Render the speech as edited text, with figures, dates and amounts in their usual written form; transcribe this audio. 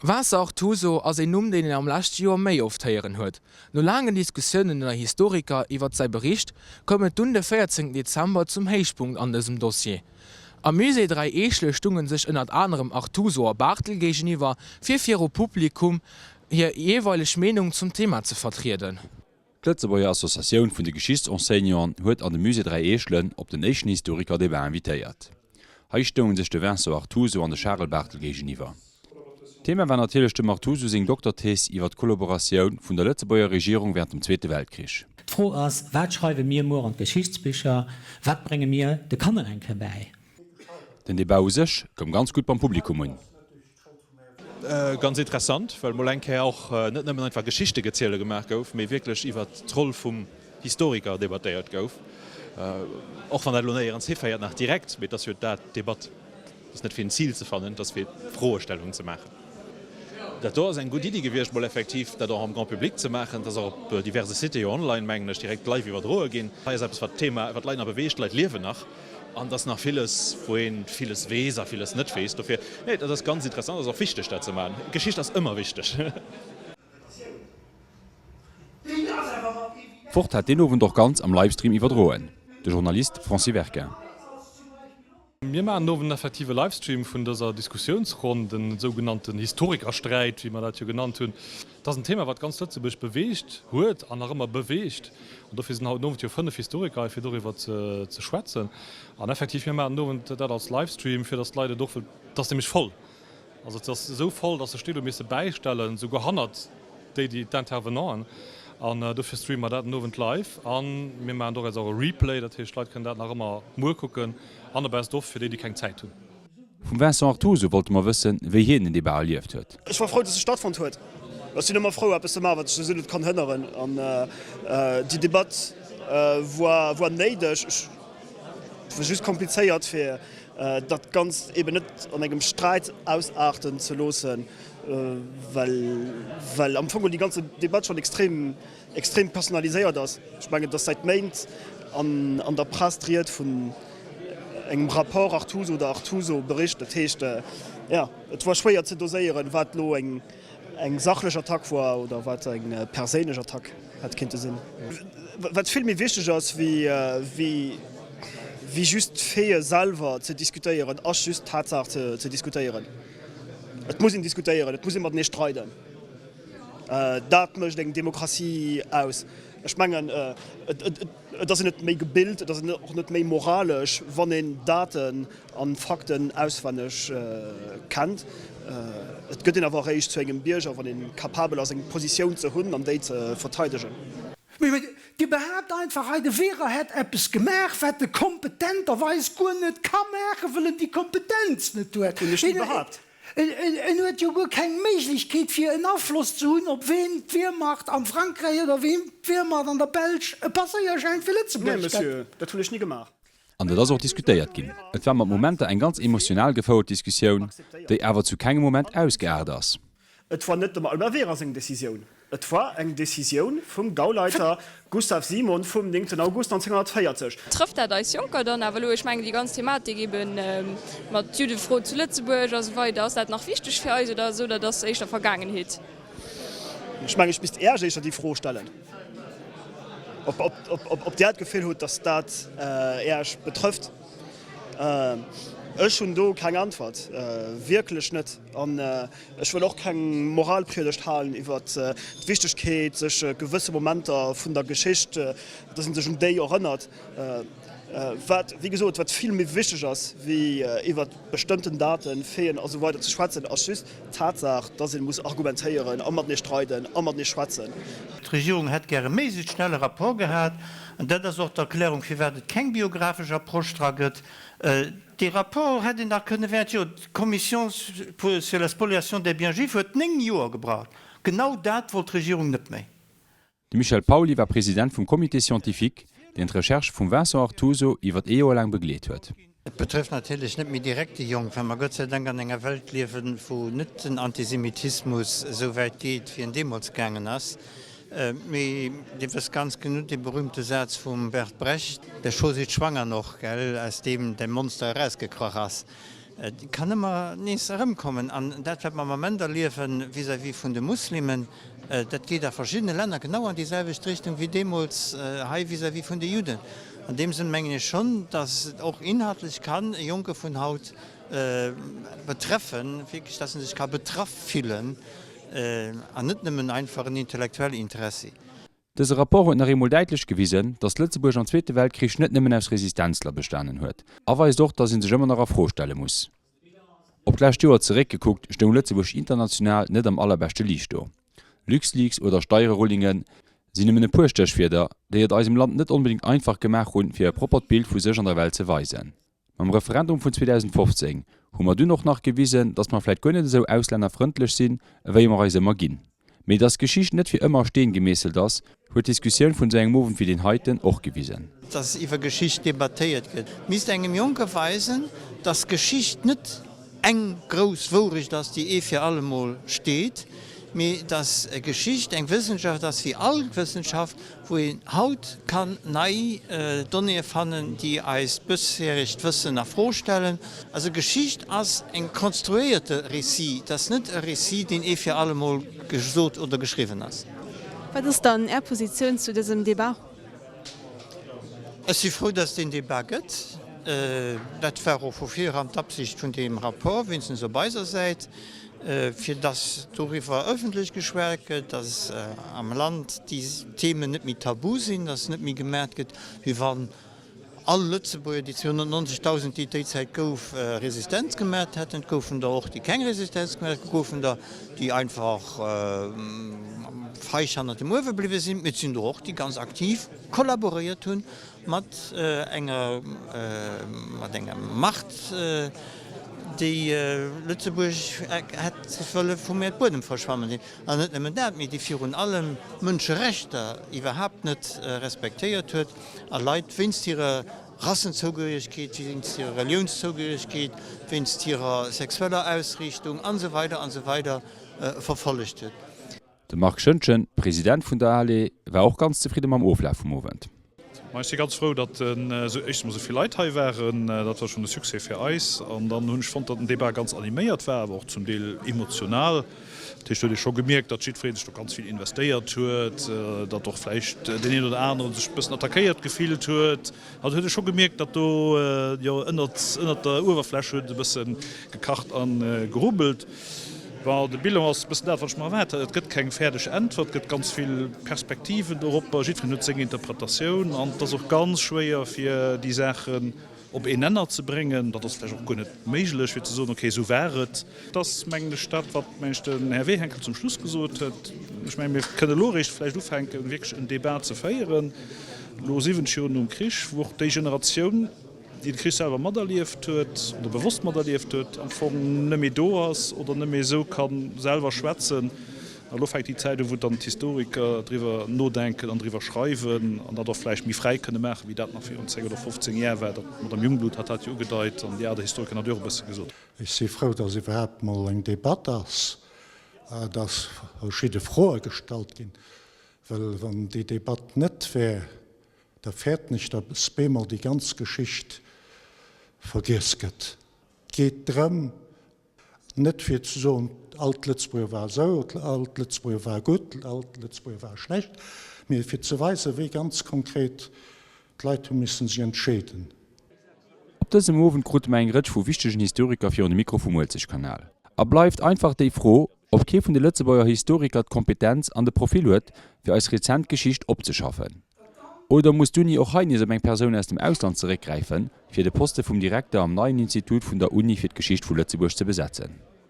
Vincent Artuso ass een Numm, deen een am leschte Joer méi oft héieren huet. No laangen Diskussiounen ënner Historiker iwwert säi Bericht, koum et dunn de 14 Dezember zum Héichpunkt an dësem Dossier. Am Musée Dräi Eechele stunge sech ënnert anerem Artuso a Barthel géigeniwwer, fir viru Publikum hir jeeweileg Meenung zum Thema ze vertrieden. D'Lëtzebuerger Associatioun vun de Geschichtsenseignanten huet an de Musée Dräi Eechelen op den éischten Historiker-Debat invitéiert. Hei stounge sech de Vincent Artuso an de Charel Barthel géigeniwwer. Thema war natierlech dem Artuso seng Dokterthees iwwer d'Kollaboratioun vun der Lëtzebuerger Regierung wärend dem Zweete Weltkrich. D'Fro ass, Wat schreiwe mir muer an d'Geschichtsbicher? Wat brénge mir de Kanner eng Kéier bäi? Den Debat u sech koum ganz gutt beim Publikum un. Ganz interessant, well mol eng Kéier och net nëmmen einfach Geschichtengeziele gemaach gouf, mee wierklech iwwert d'Roll vum Historiker debattéiert gouf. Och wann dat elo néierens hiféiert nach direkt, mee et ass jo dat, d'Debatt ass net fir en Zil ze fannen, et ass fir Froestellungen ze maachen. Dat do ass eng gutt Iddi gewiescht, mol effektiv dat och am Grand public ze maachen. Et ass och op diverse Site jo online, mengen ech, direkt live iwwerdroe ginn. Hei ass eppes, wat d'Thema, wat d'Leit nach beweegt, d'Leit liewen nach. An et ass nach villes, wou ee villes weess a villes net weess. Dofir, nee, dat ass ganz interessant, ass och wichteg, dat ze maachen. Geschicht ass ëmmer wichteg. D'Wort hat deen Owend och ganz am Livestream iwwerdroen, de Journalist Francis Verquin. Mir maachen den Owend effektiv e Livestream vun dëser Diskussiounsronn, den sougenannten Historikersträit, wéi mer dat jo genannt hunn. Et ass en Thema, wat ganz Lëtzebuerg beweegt huet an nach ëmmer beweegt. An dofir sinn haut den Owend jo 5 Historiker hei, fir doriwwer ze schwätzen. An effektiv, mir maachen den Owend dat als Livestream, fir datt d'Leit et och, well et ass nämlech voll. Also et ass esou voll, datt sech déi elo misse bäistellen, souguer hannert déi, déi d'Intervenanten. An dofir streame mer dat den Owend live. A mir maachen doraus och e Replay, dat heescht, d'Leit kënnen dat nach ëmmer muer kucken an e Best of fir déi, déi keng Zäit hunn. Vum Vincent Artuso wollte mer wëssen, wéi hien den Debat erlieft huet. Ech war frou, dass e stattfonnt huet. Ech sinn ëmmer frou, eppes ze maachen, wat ech souwisou net kann hënneren. An déi Debatt war war néideg. Et war just komplizéiert, fir dat Ganzt eben net an engem Sträit ausaarten ze loossen, well well am Fong déi ganze Debatt schonn extrem extrem personaliséiert ass. Ech mengen, et ass säit Méint an an der Press d'Ried vun engem Rapport Artuso oder Artuso-Bericht. Dat heescht, jo, et war schwéier ze doséieren, wat elo eng eng sachlech Attack war oder wat eng perséinlech Attack hätt kéinte sinn. Wat vill méi wichteg ass wéi wéi just d'Faite selwer ze diskutéieren, ass just d'Tatsaach ze diskutéieren. Et muss een diskutéieren, et muss ee matenee streiden. Dat mécht eng Demokratie aus. Ech mengen, et ass een net méi gebilt, et ass een och net méi moralesch, wann een Daten a Fakten auswenneg kennt. Et gëtt een awer eréischt zu engem Bierger, wann ee capabel ass, eng Positioun ze hunn an déi ze verteidegen. Mee Dir behaapt einfach hei, de Wehrer hätt eppes gemaach, wat e kompetenterweis guer net ka maachen, wëll en déi Kompetenz net huet. Hunn ech ni behaapt. En huet jo guer keng Méiglechkeet fir en Afloss ze hunn op ween d'Wehrmacht am Frankräich oder ween d'Wehrmacht an der Belsch e Passéierschäin fir Nee, Lëtzebuerg gëtt. Monsieur, dat hunn ech ni gemaach. An dat ass och diskutéiert ginn. Et war mat Momenter eng ganz emotional gefouert Diskussioun, déi awer zu kengem Moment ausgeaart ass. Et war net dem Albert Wehrer seng Decisioun, et war eng Decisioun vum Gauleiter Gustav Simon vum 9 August 1940. Trëfft dat eis Jonker dann awer elo? Ech mengen déi ganz Thematik ebe mat d'Juddefro zu Lëtzebuerg a sou weider, ass dat nach wichteg fir eis oder sot Der, dat ass éischter Vergaangenheet? Ech mengen, ech misst Äerch éischter déi Fro stellen, ob Där d'Gefill hutt, datt dat Äerch betrëfft. Ech hunn do keng Antwert, wierklech net. An ech wëll och keng Moralpriedegt halen iwwer d'Wichtegkeet, sech gewësse Momenter vun der Geschicht, dass ee sech un déi erënnert. Wat, wéi gesot, wat vill méi wichteg ass, wéi iwwer bestëmmten Daten, Faiten a sou weider ze schwätzen, ass just d'Tatsaach, dass ee muss argumentéieren a matenee streiden a matenee schwätzen. D'Regierung hätt gäre méiglechst schnell e Rapport gehat, an dat ass och d'Erklärung, firwat et keng biographesch Approche dra gëtt. Dee Rapport hätt een nach kënne während, jo, d'Commission sur la spoliation des biens juifs huet 9 Joer gebraucht. Genau dat wollt d'Regierung net méi. De Michel Pauly war President vum Comité scientifique, deen d'Recherche vum Vincent Artuso iwwer ee Joer laang begleet huet. Et betrëfft natierlech net méi direkt déi Jonk, well mer Gott sei Dank an enger Welt liewen, wou net den Antisemitismus esou wäit geet, wéi en deemools gaangen ass. Mee Dir wësst ganz genut dee berühmte Saz vum Bert Brecht, Der Scho sieht schwanger noch, gell, aus deem de Monster erausgekroch ass. Kann ëmmer nees erëmkommen. An dat, wat mer am Ament erliewe vis-à-vis vun de Muslimen, dat geet a verschiddene Länner genau an déi selwecht Richtung wéi deemools hei vis-à-vis vun de Judden. An deem Sënn mengen ech schonn, datt et och inhaltlech kann e Jonke vun haut betreffen, wierklech, datt en sech ka betraff fillen an net nëmmen einfach en intellektuelle Interessi. Dëse Rapport huet nach eemol däitlech gewisen, datt Lëtzebuerg am Zweete Weltkrich net nëmmen aus Resistenzler bestanen huet, a weist och, datt ee sech ëmmer nach a Fro stelle muss. Op d'lescht Joer zeréckgekuckt, stoung Lëtzebuerg international net am allerbeschte Liicht do. LuxLeaks oder Steiererulinge sinn nëmmen e puer Stéchwierder, déi et eisem Land net onbedéngt einfach gemaach hunn, fir e proppert Bild vu sech an der Welt ze weisen. Mam Referendum vun 2015 hu mer dunn och nach gewisen, datt mer vläit guer net esou auslännerfrëndlech sinn, ewéi mer eis ëmmer ginn. Mee datt d'Geschicht net fir ëmmer a Steen gemeesselt ass, huet d'Diskussioun vun esou engem Owend wéi deen heiten och gewisen. Datt iwwer Geschicht debattéiert gëtt, misst engem Jonke weisen, datt Geschicht net eng grouss Wourecht ass, déi ee fir allemol steet, mee datt Geschicht eng Wëssenschaft ass wéi all Wëssenschaft, wou een haut kann nei Donnéeë fannen, déi eist bësheregt Wëssen a Fro stellen. Also Geschicht ass eng konstruéierte Récit, et ass net e Récit, deen ee fir allemol gesot oder geschriwwen ass. Wat ass dann Är Positioun zu dësem Débat? Ech si frou, dass et deen Débat gëtt. Dat war och vu vireran d'Absicht vun deem Rapport, wéinstens op eiser Säit. fir dass doriwwer ëffentlech geschwat gëtt, dass am Land déi Themen net méi tabu sinn, dass net méi gemat gëtt, wéi wann all Lëtzebuerger, déi 290.000, déi et déi Zäit gouf, Resistenz gemat hätten. Et goufen der och, déi keng Resistenz gemat hunn, et goufen der, déi einfach feig hannert dem Uewe bliwwe sinn, mee et sinn der och, déi ganz aktiv kollaboréiert hunn Mat enger mat enger Macht, déi Lëtzebuerg hätt wëlle vum Äerdbuedem verschwannen sinn. An net nëmmen dat, mee déi virun allem Mënscherechter iwwerhaapt net respektéiert huet a Leit wéinst hirer Rassenzougehéiregkeet, wéinst hirer Reliounszougehéiregkeet, wéinst hirer sexueller Ausriichtung an esou weider an esou weider verfollegt huet. De Marc Schoentgen, President vun der ALE, war och ganz zefridde mam Oflaf vum Owend. Ma ech si ganz frou, datt esou éischtens emol esou vill Leit hei waren. Dat war schonn e Succès fir eis. An dann hunn ech fonnt, datt den Debat ganz animéiert war, awer och zum Deel emotional. Dat heescht, do huet ee scho gemierkt, datt jiddweree sech do ganz vill investéiert huet, datt och vläicht deen een oder anere sech e bëssen attackéiert gefillt huet. Also huet ee scho gemierkt, datt do jo ënnert ënnert der Uewerfläch huet et e bësse gekacht a gerubbelt. Bon, de Bilan ass e bëssen dat, wat ech mer erwaart hat. Et gëtt keng fäerdeg Äntwert, et gëtt ganz vill Perspektiven doropper, jiddwereen huet seng Interpretatioun an et ass och ganz schwéier, fir déi Saachen op een Nenner ze bréngen. Dat ass vläicht och guer net méiglech, fir ze soen, okay, esou war et. Et ass, mengen ech, dat, wat, mengen ech, den Här Wehenkel zum Schluss gesot huet. Ech mengen, mir kënnen elo eréischt vläicht ufänken, wierklech en Débat ze féieren, elo 70 Joer nom Krich, wou och déi Generatioun, déi de Krich selwer materlieft huet oder bewosst materlieft huet, am Fong net méi do ass oder net méi esou ka selwer schwätzen. A lo fänkt déi Zäit u wou dann d'Historiker driwwer nodenken an driwwer schreiwen an dat och vläicht méi fräi kënne maachen, wéi dat nach virun 10 oder 15 Jar war. Dat d'Madame Jungblut hat dat jo ugedeit an déi aner Historiker hunn dat jo och e bësse gesot. Ech si frou, dass iwwerhaapt mol eng Debatt ass, dass verschidde Froe gestallt ginn, well wann déi Debatt net wär, da fäerten ech, dass bemol déi ganz Geschicht vergiess gëtt. Et geet drëm, Net fir ze soen, all d'Lëtzebuerger war esou, all d'Lëtzebuerger war gutt, all d'Lëtzebuerger war schlecht, mee fir ze weisen, wéi ganz konkret d'Leit hu missen sech entscheeden. Op dësem Owend krute mer eng Rëtsch vu wichtegen Historiker virun de Mikro vum Uelzechtkanal. A bleift einfach déi Fro, ob kee vun de Lëtzebuerger Historiker d'Kompetenz an de Profil huet, fir eis rezent Geschicht opzeschaffen. Oder muss d'Uni och hei nees op eng Persoun aus dem Ausland zeréckgräifen, fir de Poste vum Direkter am neien Institut vun der Uni fir d'Geschicht vu Lëtzebuerg ze besetzen?